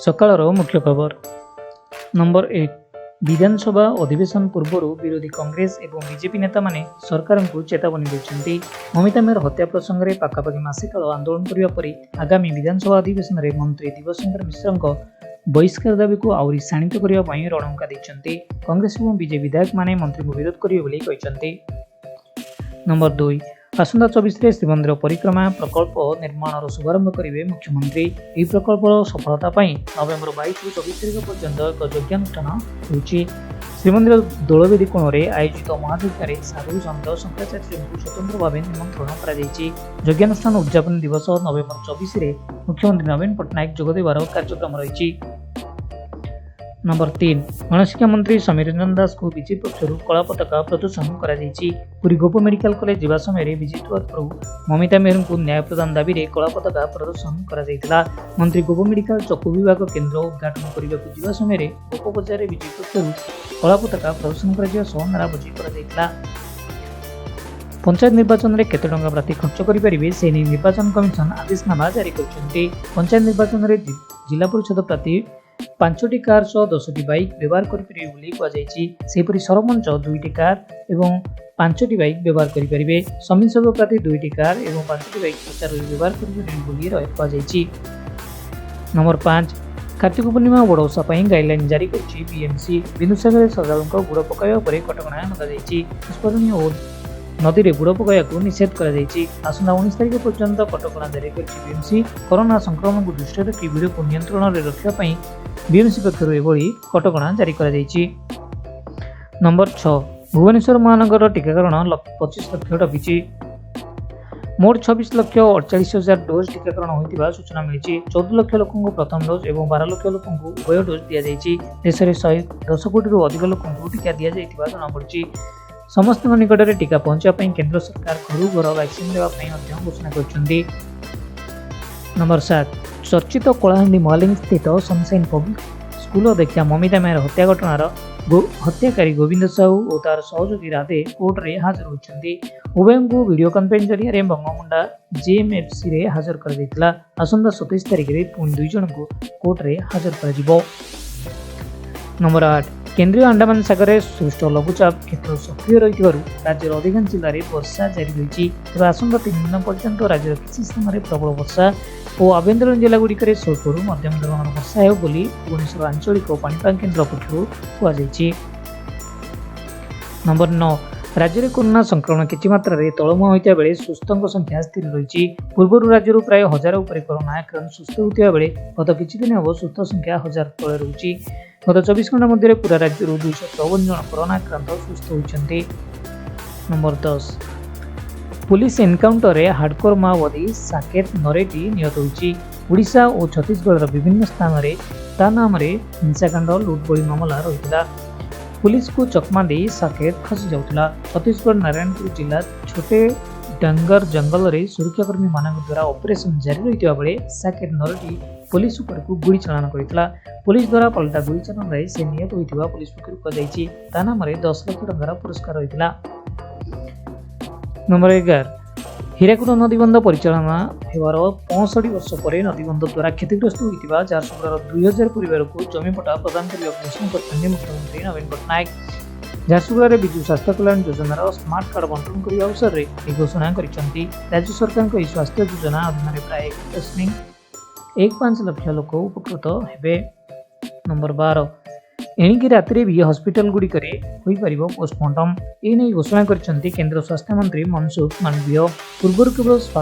ସକାଳର ମୁଖ୍ୟ ଖବର। ନମ୍ବର 1, ବିଧାନସଭା ଅଧିବେଶନ ପୂର୍ବରୁ ବିରୋଧୀ କଂଗ୍ରେସ ଏବଂ ବିଜେପି ନେତାମାନେ ସରକାରଙ୍କୁ ଚେତାବନୀ ଦେଇଛନ୍ତି। ମମିତା ମେହେର ହତ୍ୟା ପ୍ରସଙ୍ଗରେ ପାଖାପାଖି ମାସେ କାଳ ଆନ୍ଦୋଳନ କରିବା ପରେ ଆଗାମୀ ବିଧାନସଭା ଅଧିବେଶନରେ ମନ୍ତ୍ରୀ ଦିବ୍ୟଶଙ୍କର ମିଶ୍ରଙ୍କ ବହିଷ୍କାର ଦାବିକୁ ଆହୁରି ଶାଣିତ କରିବା ପାଇଁ ରଣହୁଙ୍କା ଦେଇଛନ୍ତି। କଂଗ୍ରେସ ଏବଂ ବିଜେପି ବିଧାୟକମାନେ ମନ୍ତ୍ରୀଙ୍କୁ ବିରୋଧ କରିବେ ବୋଲି କହିଛନ୍ତି। ନମ୍ବର 2, ଆସନ୍ତା 24ରେ ଶ୍ରୀମନ୍ଦିର ପରିକ୍ରମା ପ୍ରକଳ୍ପ ନିର୍ମାଣର ଶୁଭାରମ୍ଭ କରିବେ ମୁଖ୍ୟମନ୍ତ୍ରୀ। ଏହି ପ୍ରକଳ୍ପର ସଫଳତା ପାଇଁ ନଭେମ୍ବର 22ରୁ 24 ତାରିଖ ପର୍ଯ୍ୟନ୍ତ ଏକ ଯଜ୍ଞାନୁଷ୍ଠାନ ହେଉଛି। ଶ୍ରୀମନ୍ଦିର ଦୋଳବେଦୀ କୋଣରେ ଆୟୋଜିତ ମହାଯଜ୍ଞରେ ସାଧୁ, ସନ୍ଥ, ଶଙ୍କରାଚାର୍ଯ୍ୟଙ୍କୁ ସ୍ୱତନ୍ତ୍ର ଭାବେ ନିମନ୍ତ୍ରଣ କରାଯାଇଛି। ଯଜ୍ଞାନୁଷ୍ଠାନ ଉଦଯାପନୀ ଦିବସ ନଭେମ୍ବର 24ରେ ମୁଖ୍ୟମନ୍ତ୍ରୀ ନବୀନ ପଟ୍ଟନାୟକ ଯୋଗଦେବାର କାର୍ଯ୍ୟକ୍ରମ ରହିଛି। ନମ୍ବର 3, ଗଣଶିକ୍ଷା ମନ୍ତ୍ରୀ ସମୀର ରଞ୍ଜନ ଦାଶଙ୍କୁ ବିଜେପି ପକ୍ଷରୁ କଳାପତାକା ପ୍ରଦର୍ଶନ କରାଯାଇଛି। ପୁରୀ ଗୋପ ମେଡିକାଲ କଲେଜ ଯିବା ସମୟରେ ବିଜେପି ତରଫରୁ ମମିତା ମେହେରଙ୍କୁ ନ୍ୟାୟ ପ୍ରଦାନ ଦାବିରେ କଳାପତାକା ପ୍ରଦର୍ଶନ କରାଯାଇଥିଲା। ମନ୍ତ୍ରୀ ଗୋପ ମେଡିକାଲ ଚକ୍ଷୁ ବିଭାଗ କେନ୍ଦ୍ର ଉଦ୍ଘାଟନ କରିବାକୁ ଯିବା ସମୟରେ ଗୋପ ବଜାରରେ ବିଜେପି ପକ୍ଷରୁ କଳାପତାକା ପ୍ରଦର୍ଶନ କରାଯିବା ସହ ନାରାବାଜି କରାଯାଇଥିଲା। ପଞ୍ଚାୟତ ନିର୍ବାଚନରେ କେତେ ଟଙ୍କା ପ୍ରାର୍ଥୀ ଖର୍ଚ୍ଚ କରିପାରିବେ, ସେ ନେଇ ନିର୍ବାଚନ କମିଶନ ଆଦେଶନାମା ଜାରି କରିଛନ୍ତି। ପଞ୍ଚାୟତ ନିର୍ବାଚନରେ ଜିଲ୍ଲା ପରିଷଦ ପ୍ରାର୍ଥୀ 5ଟି କାର୍ ସହ 10ଟି ବାଇକ୍ ବ୍ୟବହାର କରିପାରିବେ ବୋଲି କୁହାଯାଇଛି। ସେହିପରି ସରପଞ୍ଚ 2ଟି କାର୍ ଏବଂ 5ଟି ବାଇକ୍ ବ୍ୟବହାର କରିପାରିବେ। ସମିତି ସଭ୍ୟ ପ୍ରାର୍ଥୀ 2ଟି କାର୍ ଏବଂ 5ଟି ବାଇକ୍ ପ୍ରଚାରରେ ବ୍ୟବହାର କରିପାରିବେ ବୋଲି କୁହାଯାଇଛି। ନମ୍ବର 5, କାର୍ତ୍ତିକ ପୂର୍ଣ୍ଣିମା ବଡ଼ ଓଷା ପାଇଁ ଗାଇଡଲାଇନ୍ ଜାରି କରିଛି ବିଏମ୍ସି। ବିନ୍ଦୁସାଗରରେ ଶ୍ରଦ୍ଧାଳୁଙ୍କ ବୁଡ଼ ପକାଇବା ଉପରେ କଟକଣା ଲଗାଯାଇଛି। ପୁଷ୍କରିଣୀ ଓ ନଦୀରେ ବୁଡ଼ ପକାଇବାକୁ ନିଷେଧ କରାଯାଇଛି। ଆସନ୍ତା 19 ତାରିଖ ପର୍ଯ୍ୟନ୍ତ କଟକଣା ଜାରି କରିଛି ବିଏମ୍ସି। କରୋନା ସଂକ୍ରମଣକୁ ଦୃଷ୍ଟିରେ ରଖି ଭିଡ଼କୁ ନିୟନ୍ତ୍ରଣରେ ରଖିବା ପାଇଁ ବିଏମ୍ସି ପକ୍ଷରୁ ଏଭଳି କଟକଣା ଜାରି କରାଯାଇଛି। ନମ୍ବର 6, ଭୁବନେଶ୍ୱର ମହାନଗର ଟିକାକରଣ 25 ଲକ୍ଷ ଟପିଛି। ମୋଟ 26,48,000 ଡୋଜ୍ ଟିକାକରଣ ହୋଇଥିବା ସୂଚନା ମିଳିଛି। 14 ଲକ୍ଷ ଲୋକଙ୍କୁ ପ୍ରଥମ ଡୋଜ୍ ଏବଂ 12 ଲକ୍ଷ ଲୋକଙ୍କୁ ଉଭୟ ଡୋଜ୍ ଦିଆଯାଇଛି। ଦେଶରେ 110 କୋଟିରୁ ଅଧିକ ଲୋକଙ୍କୁ ଟିକା ଦିଆଯାଇଥିବା ଜଣାପଡ଼ିଛି। ସମସ୍ତଙ୍କ ନିକଟରେ ଟିକା ପହଞ୍ଚାଇବା ପାଇଁ କେନ୍ଦ୍ର ସରକାର ଘରୁ ଘର ଭ୍ୟାକ୍ସିନ୍ ଦେବା ପାଇଁ ମଧ୍ୟ ଘୋଷଣା କରିଛନ୍ତି। ନମ୍ବର 7, ଚର୍ଚ୍ଚିତ କଳାହାଣ୍ଡି ମହାଲିଙ୍ଗ ସ୍ଥିତ ସନସାଇନ୍ ପବ୍ଲିକ ସ୍କୁଲ ଅଧ୍ୟକ୍ଷା ମମିତା ମେହେର ହତ୍ୟା ଘଟଣାର ହତ୍ୟାକାରୀ ଗୋବିନ୍ଦ ସାହୁ ଓ ତାର ସହଯୋଗୀ ରାଧେ କୋର୍ଟରେ ହାଜର ହୋଇଛନ୍ତି। ଉଭୟଙ୍କୁ ଭିଡ଼ିଓ କନଫରେନ୍ସ ଜରିଆରେ ବଙ୍ଗୋମୁଣ୍ଡା ଜେଏମ୍ଏଫ୍ସିରେ ହାଜର କରାଯାଇଥିଲା। ଆସନ୍ତା 27 ତାରିଖରେ ପୁଣି 2 ଜଣଙ୍କୁ କୋର୍ଟରେ ହାଜର କରାଯିବ। ନମ୍ବର 8, କେନ୍ଦ୍ରୀୟ ଆଣ୍ଡାମାନ ସାଗରରେ ସୃଷ୍ଟ ଲଘୁଚାପ କ୍ଷେତ୍ର ସକ୍ରିୟ ରହିଥିବାରୁ ରାଜ୍ୟର ଅଧିକାଂଶ ଜିଲ୍ଲାରେ ବର୍ଷା ଜାରି ରହିଛି। ତେବେ ଆସନ୍ତା 3 ଦିନ ପର୍ଯ୍ୟନ୍ତ ରାଜ୍ୟର କିଛି ସ୍ଥାନରେ ପ୍ରବଳ ବର୍ଷା ଓ ଆଭ୍ୟନ୍ତରୀଣ ଜିଲ୍ଲାଗୁଡ଼ିକରେ ସ୍ୱଳ୍ପରୁ ମଧ୍ୟମ ଧରଣର ବର୍ଷା ହେବ ବୋଲି ଭୁବନେଶ୍ୱର ଆଞ୍ଚଳିକ ପାଣିପାଗ କେନ୍ଦ୍ର ପକ୍ଷରୁ କୁହାଯାଇଛି। ନମ୍ବର 9, ରାଜ୍ୟରେ କରୋନା ସଂକ୍ରମଣ କିଛି ମାତ୍ରାରେ ତଳମୁହାଁ ହୋଇଥିବା ବେଳେ ସୁସ୍ଥଙ୍କ ସଂଖ୍ୟା ସ୍ଥିର ରହିଛି। ପୂର୍ବରୁ ରାଜ୍ୟରୁ ପ୍ରାୟ 1000 ଉପରେ କରୋନା ଆକ୍ରାନ୍ତ ସୁସ୍ଥ ହେଉଥିବା ବେଳେ ଗତ କିଛି ଦିନ ହେବ ସୁସ୍ଥ ସଂଖ୍ୟା 1000 ତଳେ ରହୁଛି। ଗତ 24 ଘଣ୍ଟା ମଧ୍ୟରେ ପୁରା ରାଜ୍ୟରୁ 254 ଜଣ କରୋନା ଆକ୍ରାନ୍ତ ସୁସ୍ଥ ହୋଇଛନ୍ତି। ନମ୍ବର 10, ପୁଲିସ ଏନକାଉଣ୍ଟରରେ ହାର୍ଡକୋର ମାଓବାଦୀ ସାକେତ ନରେଟି ନିହତ ହୋଇଛି। ଓଡ଼ିଶା ଓ ଛତିଶଗଡ଼ର ବିଭିନ୍ନ ସ୍ଥାନରେ ତା ନାମରେ ହିଂସାକାଣ୍ଡ, ଲୁଟ୍ ଭଳି ମାମଲା ରହିଥିଲା। ପୁଲିସକୁ ଚକମା ଦେଇ ସାକେତ ଖସି ଯାଉଥିଲା। ଛତିଶଗଡ଼ ନାରାୟଣପୁର ଜିଲ୍ଲା ଛୋଟେ ଡଙ୍ଗର ଜଙ୍ଗଲରେ ସୁରକ୍ଷାକର୍ମୀମାନଙ୍କ ଦ୍ୱାରା ଅପରେସନ ଜାରି ରହିଥିବା ବେଳେ ସାକେତ ନରେଟି ପୋଲିସ ଉପରକୁ ଗୁଳି ଚାଳନା କରିଥିଲା। ପୋଲିସ ଦ୍ୱାରା ପାଲଟା ଗୁଳି ଚାଳନାରେ ସେ ନିହତ ହୋଇଥିବା ପୋଲିସ ପକ୍ଷରୁ କୁହାଯାଇଛି। ତା ନାମରେ 10 ଲକ୍ଷ ଟଙ୍କାର ପୁରସ୍କାର ରହିଥିଲା। ନମ୍ବର 11, ହୀରାକୁଦ ନଦୀବନ୍ଧ ପରିଚାଳନା ହେବାର 65 ବର୍ଷ ପରେ ନଦୀବନ୍ଧ ଦ୍ୱାରା କ୍ଷତିଗ୍ରସ୍ତ ହୋଇଥିବା ଝାରସୁଗୁଡ଼ାର 2000 ପରିବାରକୁ ଜମିପଟ୍ଟା ପ୍ରଦାନ କରିବାକୁ ଘୋଷଣା କରିଛନ୍ତି ମୁଖ୍ୟମନ୍ତ୍ରୀ ନବୀନ ପଟ୍ଟନାୟକ। ଝାରସୁଗୁଡ଼ାରେ ବିଜୁ ସ୍ୱାସ୍ଥ୍ୟ କଲ୍ୟାଣ ଯୋଜନାର ସ୍ମାର୍ଟ କାର୍ଡ ବଣ୍ଟନ କରିବା ଅବସରରେ ଏହି ଘୋଷଣା କରିଛନ୍ତି। ରାଜ୍ୟ ସରକାରଙ୍କ ଏହି ସ୍ୱାସ୍ଥ୍ୟ ଯୋଜନା ଅଧୀନରେ ପ୍ରାୟ 1.15 ଲକ୍ଷ ଲୋକ ଉପକୃତ ହେବେ। ନମ୍ବର 12, ଏଣିକି ରାତିରେ ବି ହସ୍ପିଟାଲଗୁଡ଼ିକରେ ହୋଇପାରିବ ପୋଷ୍ଟମର୍ଟମ। ଏ ନେଇ ଘୋଷଣା କରିଛନ୍ତି କେନ୍ଦ୍ର ସ୍ୱାସ୍ଥ୍ୟମନ୍ତ୍ରୀ ମନସୁଖ ମାଣ୍ଡଭିୟ। ପୂର୍ବରୁ କେବଳ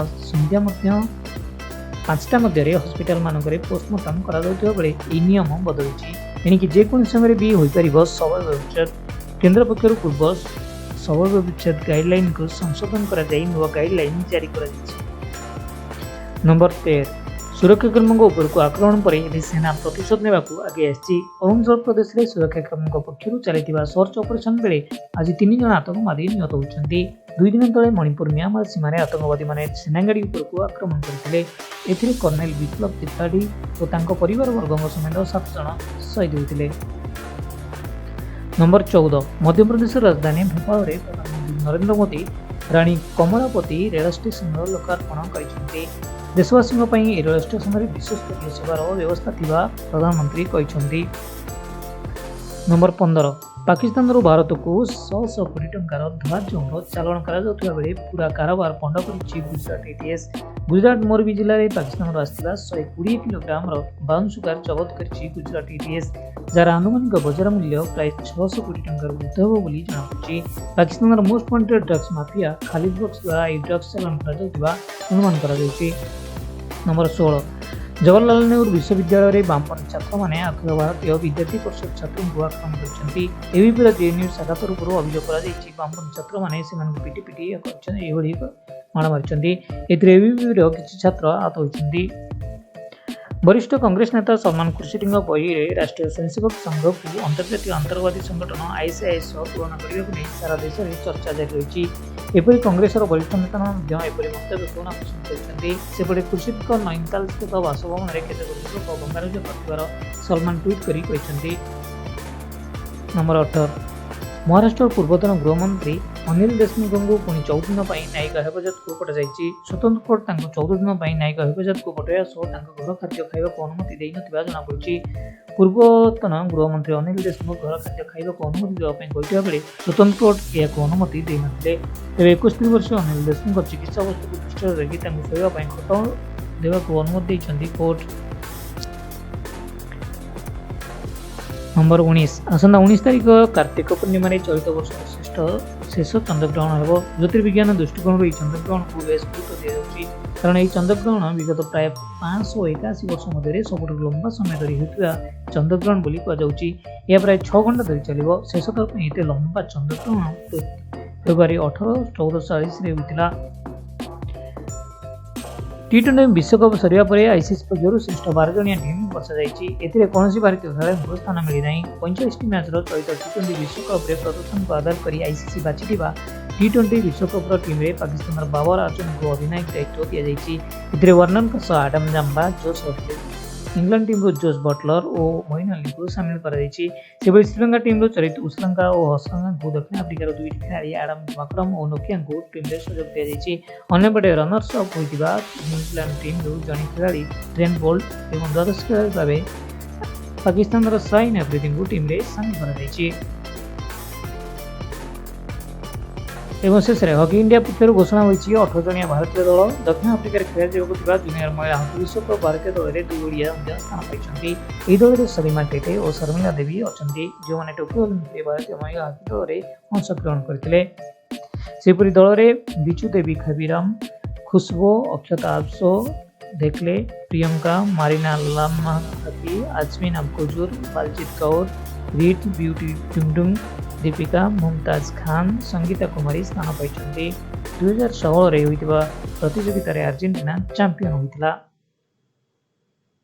ସନ୍ଧ୍ୟା ମଧ୍ୟ 5ଟା ମଧ୍ୟରେ ହସ୍ପିଟାଲମାନଙ୍କରେ ପୋଷ୍ଟମର୍ଟମ କରାଯାଉଥିବା ବେଳେ ଏହି ନିୟମ ବଦଳିଛି। ଏଣିକି ଯେକୌଣସି ସମୟରେ ବି ହୋଇପାରିବ ଶବ ବ୍ୟବଚ୍ଛେଦ। କେନ୍ଦ୍ର ପକ୍ଷରୁ ପୂର୍ବ ଶବ ବ୍ୟବଚ୍ଛେଦ ଗାଇଡଲାଇନକୁ ସଂଶୋଧନ କରାଯାଇ ନୂଆ ଗାଇଡଲାଇନ ଜାରି କରାଯାଇଛି। ନମ୍ବର 13, ସୁରକ୍ଷାକର୍ମୀଙ୍କ ଉପରକୁ ଆକ୍ରମଣ ପରେ ଏବେ ସେନା ପ୍ରତିଶୋଧ ନେବାକୁ ଆଗେଇ ଆସିଛି। ଅରୁଣାଚଳ ପ୍ରଦେଶରେ ସୁରକ୍ଷାକର୍ମୀଙ୍କ ପକ୍ଷରୁ ଚାଲିଥିବା ସର୍ଚ୍ଚ ଅପରେସନ ବେଳେ ଆଜି 3 ଜଣ ଆତଙ୍କବାଦୀ ନିହତ ହୋଇଛନ୍ତି। 2 ଦିନ ତଳେ ମଣିପୁର ମିଆଁମାର ସୀମାରେ ଆତଙ୍କବାଦୀମାନେ ସେନାଗାଡ଼ି ଉପରକୁ ଆକ୍ରମଣ କରିଥିଲେ। ଏଥିରେ କର୍ଣ୍ଣେଲ ବିପ୍ଳବ ତ୍ରିପାଠୀ ଓ ତାଙ୍କ ପରିବାର ବର୍ଗଙ୍କ ସମେତ 7 ଜଣ ଶହୀଦ ହୋଇଥିଲେ। ନମ୍ବର 14, ମଧ୍ୟପ୍ରଦେଶର ରାଜଧାନୀ ଭୋପାଳରେ ପ୍ରଧାନମନ୍ତ୍ରୀ ନରେନ୍ଦ୍ର ମୋଦି ରାଣୀ କମଳାପତି ରେଳ ଷ୍ଟେସନର ଲୋକାର୍ପଣ କରିଛନ୍ତି। ଦେଶବାସୀଙ୍କ ପାଇଁ ଏହି ରେଳ ଷ୍ଟେସନରେ ବିଶ୍ୱସ୍ତରୀୟ ସେବାର ବ୍ୟବସ୍ଥା ଥିବା ପ୍ରଧାନମନ୍ତ୍ରୀ କହିଛନ୍ତି। ନମ୍ବର 15, ପାକିସ୍ତାନରୁ ଭାରତକୁ ଶହ ଶହ କୋଟି ଟଙ୍କାର ଧଳା ଜହର ଚାଲାଣ କରାଯାଉଥିବା ବେଳେ ପୁରା କାରବାର ପଣ୍ଡ କରିଛି ଗୁଜରାଟ ଏଟିଏସ୍। ଗୁଜରାଟ ମୋରବି ଜିଲ୍ଲାରେ ପାକିସ୍ତାନରୁ ଆସିଥିବା 120 କିଲୋଗ୍ରାମର ବ୍ରାଉନ୍ ସୁଗାର ଜବତ କରିଛି ଗୁଜରାଟ ଏଟିଏସ୍, ଯାହାର ଆନୁମାନିକ ବଜାର ମୂଲ୍ୟ ପ୍ରାୟ 600 କୋଟି ଟଙ୍କାରୁ ଉର୍ଦ୍ଧ୍ୱ ହେବ ବୋଲି ଜଣାପଡ଼ିଛି। ପାକିସ୍ତାନର most wanted drugs mafia Khalid Baksh ଦ୍ୱାରା ଏହି ଡ୍ରଗ୍ସ ଚାଲାଣ କରାଯାଉଥିବା ଅନୁମାନ କରାଯାଉଛି। ନମ୍ବର 16, ଜବାହରଲାଲ ନେହେରୁ ବିଶ୍ୱବିଦ୍ୟାଳୟରେ ବାମପନ୍ଥୀ ଛାତ୍ରମାନେ ଅଖିଳ ଭାରତୀୟ ବିଦ୍ୟାର୍ଥୀ ପରିଷଦ ଛାତ୍ରଙ୍କୁ ଆକ୍ରମଣ କରିଛନ୍ତି। ଏବିପିର ଜେଏନ୍ୟୁ ଶାଖା ତରଫରୁ ଅଭିଯୋଗ କରାଯାଇଛି, ବାମପନ୍ଥୀ ଛାତ୍ରମାନେ ସେମାନଙ୍କୁ ପିଟି ପିଟି କରିଛନ୍ତି, ଏଭଳି ମାଡ଼ ମାରିଛନ୍ତି। ଏଥିରେ ଏବିପିର କିଛି ଛାତ୍ର ଆହତ ହୋଇଛନ୍ତି। ବରିଷ୍ଠ କଂଗ୍ରେସ ନେତା ସଲମାନ ଖୁର୍ସିଦଙ୍କ ବହିରେ ରାଷ୍ଟ୍ରୀୟ ସ୍ୱୟଂସେବକ ସଂଘକୁ ଅନ୍ତର୍ଜାତୀୟ ଆତଙ୍କବାଦୀ ସଂଗଠନ ଆଇଏସ୍ଆଇଏସ୍ ସହ ତୁଳନା କରିବାକୁ ନେଇ ସାରା ଦେଶରେ ଚର୍ଚ୍ଚା ଜାରି ରହିଛି। ଏପରି କଂଗ୍ରେସର ବରିଷ୍ଠ ନେତାମାନେ ମଧ୍ୟ ଏପରି ମନ୍ତବ୍ୟକୁ ନାପସନ୍ଦ କରିଛନ୍ତି। ସେପଟେ ଖୁର୍ସିଦଙ୍କ ନୈନିତାଲ ସ୍ଥିତ ବାସଭବନରେ କେତେକ ଲୋକ ଭଙ୍ଗାରୁଜା କରିଥିବାର ସଲମାନ ଟ୍ୱିଟ୍ କରି କହିଛନ୍ତି। ନମ୍ବର 18, ମହାରାଷ୍ଟ୍ରର ପୂର୍ବତନ ଗୃହମନ୍ତ୍ରୀ ଅନିଲ ଦେଶମୁଖଙ୍କୁ ପୁଣି 14 ଦିନ ପାଇଁ ନ୍ୟାୟିକ ହେଫାଜତକୁ ପଠାଯାଇଛି। ସ୍ୱତନ୍ତ୍ର କୋର୍ଟ ତାଙ୍କୁ 14 ଦିନ ପାଇଁ ନ୍ୟାୟିକ ହେଫାଜତକୁ ପଠାଇବା ସହ ତାଙ୍କ ଘର ଖାଦ୍ୟ ଖାଇବାକୁ ଅନୁମତି ଦେଇନଥିବା ଜଣାପଡ଼ିଛି। ପୂର୍ବତନ ଗୃହମନ୍ତ୍ରୀ ଅନିଲ ଦେଶମୁଖ ଘର ଖାଦ୍ୟ ଖାଇବାକୁ ଅନୁମତି ଦେବା ପାଇଁ କହିଥିବା ବେଳେ ସ୍ୱତନ୍ତ୍ର କୋର୍ଟ ଏହାକୁ ଅନୁମତି ଦେଇନଥିଲେ। ତେବେ 71 ବର୍ଷୀୟ ଅନିଲ ଦେଶମୁଖଙ୍କ ଚିକିତ୍ସା ଅବସ୍ଥାକୁ ଦୃଷ୍ଟିରେ ରଖି ତାଙ୍କୁ ଶୋଇବା ପାଇଁ ଖଟ ଦେବାକୁ ଅନୁମତି ଦେଇଛନ୍ତି କୋର୍ଟ। ନମ୍ବର 19, ଆସନ୍ତା 19 ତାରିଖ କାର୍ତ୍ତିକ ପୂର୍ଣ୍ଣିମାରେ ଚଳିତ ବର୍ଷର ଶ୍ରେଷ୍ଠ ଶେଷ ଚନ୍ଦ୍ରଗ୍ରହଣ ହେବ। ଜ୍ୟୋତିର୍ବିଜ୍ଞାନ ଦୃଷ୍ଟିକୋଣରୁ ଏହି ଚନ୍ଦ୍ରଗ୍ରହଣକୁ ବେଶ ଗୁରୁତ୍ୱ ଦିଆଯାଉଛି, କାରଣ ଏହି ଚନ୍ଦ୍ରଗ୍ରହଣ ବିଗତ ପ୍ରାୟ 581 ବର୍ଷ ମଧ୍ୟରେ ସବୁଠାରୁ ଲମ୍ବା ସମୟ ଧରି ହେଉଥିବା ଚନ୍ଦ୍ରଗ୍ରହଣ ବୋଲି କୁହାଯାଉଛି। ଏହା ପ୍ରାୟ 6 ଘଣ୍ଟା ଧରି ଚାଲିବ। ଶେଷଥର ପାଇଁ ଏତେ ଲମ୍ବା ଚନ୍ଦ୍ରଗ୍ରହଣ ଫେବୃଆରୀ 18 1440ରେ ହୋଇଥିଲା। ଟି20 ବିଶ୍ୱକପ୍ ସରିବା ପରେ ଆଇସିସି ପକ୍ଷରୁ ଶ୍ରେଷ୍ଠ 12 ଜଣିଆ ଟିମ୍ ବଛାଯାଇଛି। ଏଥିରେ କୌଣସି ଭାରତୀୟ ଖେଳାଳିଙ୍କୁ ସ୍ଥାନ ମିଳିନାହିଁ। 45ଟି ମ୍ୟାଚ୍ର ଚଳିତ ଟି20 ବିଶ୍ୱକପ୍ରେ ପ୍ରଦର୍ଶନକୁ ଆଧାର କରି ଆଇସିସି ବାଛିଥିବା ଟି20 ବିଶ୍ୱକପ୍ର ଟିମ୍ରେ ପାକିସ୍ତାନର ବାବର ଆଜମଙ୍କୁ ଅଧିନାୟକ ଦାୟିତ୍ୱ ଦିଆଯାଇଛି। ଏଥିରେ ୱାର୍ଣ୍ଣରଙ୍କ ସହ Adam Zampa, Jos Buttler, England ଟିମ୍ରୁ ଜୋସ୍ ବଟଲର ଓ ମୋଇନ ଅଲିଙ୍କୁ ସାମିଲ କରାଯାଇଛି। ସେହିଭଳି ଶ୍ରୀଲଙ୍କା ଟିମ୍ରୁ ଚରିତ ଉସଲଙ୍କା ଓ ହସରଙ୍ଗାଙ୍କୁ, ଦକ୍ଷିଣ ଆଫ୍ରିକାର ଦୁଇଟି ଖେଳାଳି ଆଡମ ମାକ୍ରମ ଓ ନୋକିଆଙ୍କୁ ଟିମ୍ରେ ସୁଯୋଗ ଦିଆଯାଇଛି। ଅନ୍ୟପଟେ ରନର୍ସ ଅପ୍ ହୋଇଥିବା ନ୍ୟୁଜିଲାଣ୍ଡ ଟିମ୍ରୁ ଜଣେ ଖେଳାଳି ଟ୍ରେଣ୍ଟ ବୋଲ୍ଟ ଏବଂ ଦ୍ୱାଦଶ ଖେଳାଳି ଭାବେ ପାକିସ୍ତାନର ସାଇନ୍ ଆଫ୍ରିଦିଙ୍କୁ ଟିମ୍ରେ ସାମିଲ କରାଯାଇଛି। ଏବଂ ଶେଷରେ ହକି ଇଣ୍ଡିଆ ପକ୍ଷରୁ ଘୋଷଣା ହୋଇଛି 18 ଜଣିଆ ଭାରତୀୟ ଦଳ। ଦକ୍ଷିଣ ଆଫ୍ରିକାରେ ଖେଳାଯିବାକୁ ଥିବା ଜୁନିୟର ମହିଳା ହକି ବିଶ୍ୱକପ୍ ଭାରତୀୟ ଦଳରେ ଦୁଇ ଓଡ଼ିଆ ମଧ୍ୟ ସ୍ଥାନ ପାଇଛନ୍ତି। ଏହି ଦଳରେ ସଲିମା ଟେଟେ ଓ ଶର୍ମିଳା ଦେବୀ ଅଛନ୍ତି, ଯେଉଁମାନେ ଟୋକିଓ ଅଲିମ୍ପିକରେ ଭାରତୀୟ ମହିଳା ହକି ଦଳରେ ଅଂଶଗ୍ରହଣ କରିଥିଲେ। ସେହିପରି ଦଳରେ ବିଜୁ ଦେବୀ ଖବିରାମ, ଖୁସବୋ, ଅକ୍ଷତା ଆବସୋ ଧେକଲେ, ପ୍ରିୟଙ୍କା, ମାରିନା ଲାମାହାକି, ଆଜମିନ ଆବକୁଜୁର, ବାଲଜିତ କୌର, ରିଟ୍ ବିୟୁଟି ଡୁଙ୍ଗଡୁଙ୍ଗ, ଦୀପିକା, ମୁମତାଜ ଖାନ, ସଙ୍ଗୀତା କୁମାରୀ ସ୍ଥାନ ପାଇଛନ୍ତି। 2016ରେ ହୋଇଥିବା ପ୍ରତିଯୋଗିତାରେ ଆର୍ଜେଣ୍ଟିନା ଚାମ୍ପିଅନ୍ ହୋଇଥିଲା।